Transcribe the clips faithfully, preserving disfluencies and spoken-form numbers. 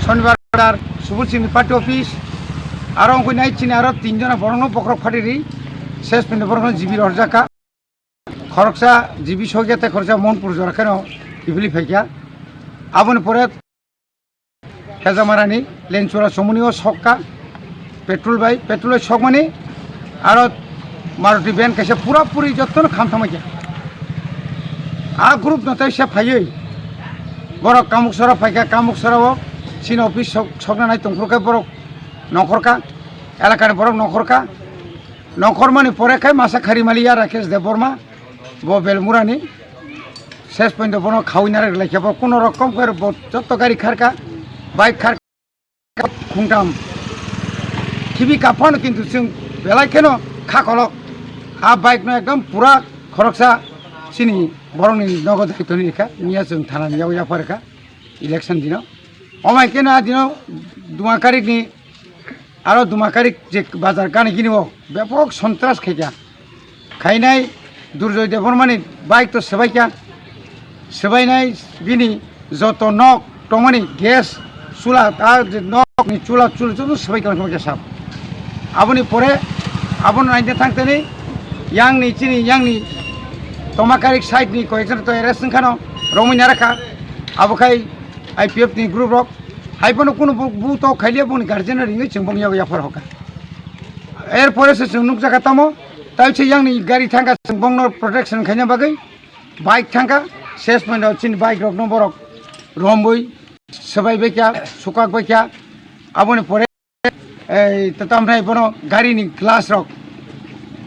Shonibar Bazar, Subul Singh ni party office, aro wngkha nai chini aro tin jona borokno bokhorok phatiri, ses phaino borokno G B rw horjak kha. Khoroksa G B sokya tei khoroksa Mohanpur jora kheno kiphilwi phaikha. Aboni pore Hejamarani Lenchura chomoni o sokka petrol bai, petrol bai sokmani aro Maruti van kaisa pura puri jotono kham thangbaikha. A group no tei se phaiwi borok Kamuksora phaikha, Kamuksora o chini office sok-, sokna nai tongphuru khe borok nongkhorkha, elakani borok nongkhorkha. Nongkhormani pore khe masa khari maliya Rakesh Debbarma, bo Belmurani. Ses pointo bono khawi narwk laikha, bo kuno rokom khe bo joto gari kharkha, bike kharkha, khungtam khibi kaphano, kintu chwng belai kheno kha kolok. A bike no ekdom pura khoroksa chini borokni nogo daitoni rikha, miya chwng thanani yago yapharkha election dino. Omai khe na dino Dumakari ni, aro Dumakari je bazar gani gini o bepok sontras khaikha. Khainai Durjoy Debbarmani bike to swbaikha. Swbainai bini joto nok tongmani gas chula, a je nok ni chula chula joto swbaikha, swbaikha sab. Aboni pore abono naina thangtani yang ni chini yang ni Tomakarik side ni koyekjon to arrest wngkhano romwi narakha. Abo khai I P F ni group rok. Hai phano kunu bu, bu to khailia boni guardian no ringwi chwng bong yago yaphar hoka. Er pore se chwng nukjakha tamo, tai se yang ni gari thangkha chwng bong no protection khaina bagwi bike thangkha, ses pointo chini bike rok no borok romwi swbai baikha, sukak baikha. Aboni pore ei, ta-, tamnai bono gari ni glass rok,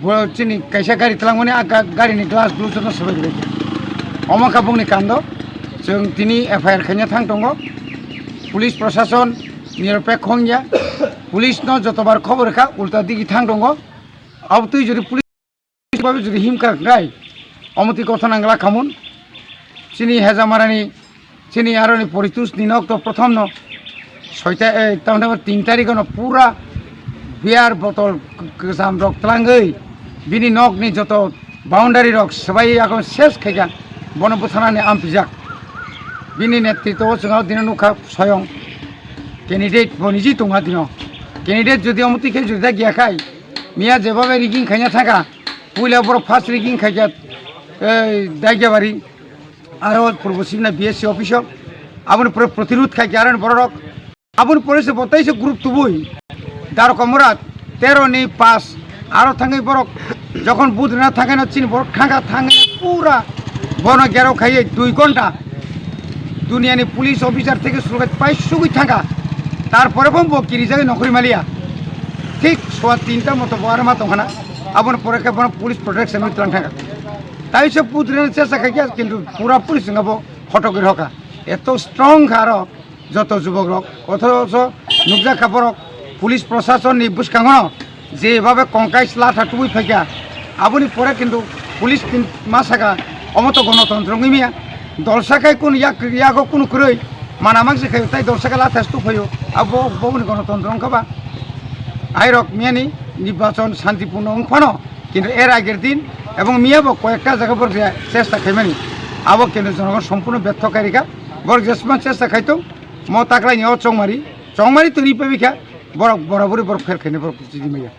bo chini kaisa gari twlangmani a ga-, gari ni glass glue joto swbai rwbaikha. Omo kha bongni kando, chwng tini F I R khaina thang tongo. Police prosason niropekho wngya, police no jotobar khobor kha, ulta digi thang tongo. Abotwi jodi police babe jodi himkha khlai, omotwi kothon ang la khamun. Chini Hejamarani, chini aroni Poritus ni nok to prothom no soita, eh, tamni tin tarikh no pura beer botol k-, kwcham rok twlangwi bini nok ni joto boundary rok swbai agon ses khaikha, bono buthanani ampijak. Bini netritwo o chwng dino nukha soyong candidate bo niji tongha dino. Candidate jodi omotwi khe jodi da giya khai, miya jebabe rigging khaina thangkha, puila borok first rigging khaikha, ei, Daigiabari, aro purbo sibna B S C office o, aboni pore protirud khaikha, aro borok, aboni pore se bo teisa group tubui, Daro Komrat, tero ni pas, aro thangwi borok, jokhon budrina thangkhe no chini borok thangkha, thangwi pura bono gero khaiye dui ghonta, duniani police officer theke sulkai pai sugwi thangkha, tarpore bo bo kirijagwi nongkhorwi maliya. Thik sowa tinta moto bo aro ma tongkhana, aboni pore khe bono police protection ni twlang thangkha. Tai se putrina chesta khaikha, kintu pura police wngkha bo khotok rokha. Eto strong kha aro joto jubok rok. Othocho nukjak kha borok police prosason ni bwskango je babe kongkai sla tha tubui phaikha. Aboni pore kintu police tin ma saka omo to gonotontro wngwi maya. Dolsa khai kunu yak, yago kunu kwrwi mana mangsi khai tai dolsa khai latha stu phaio. Abo boboni gonotontro wngkha ba. Airok miyani nirbachon santipurno wngphano. Kintu er ager din ebong miya bo koyekta jaga borok je chesta khaimani, abo kintu jonogon sompurno betho khairikha. Borok jesma chesta khaitong, mo taklaini o chongmari, chongmari twi pabikha, borok borabori borok pher khaini borok chidi maya.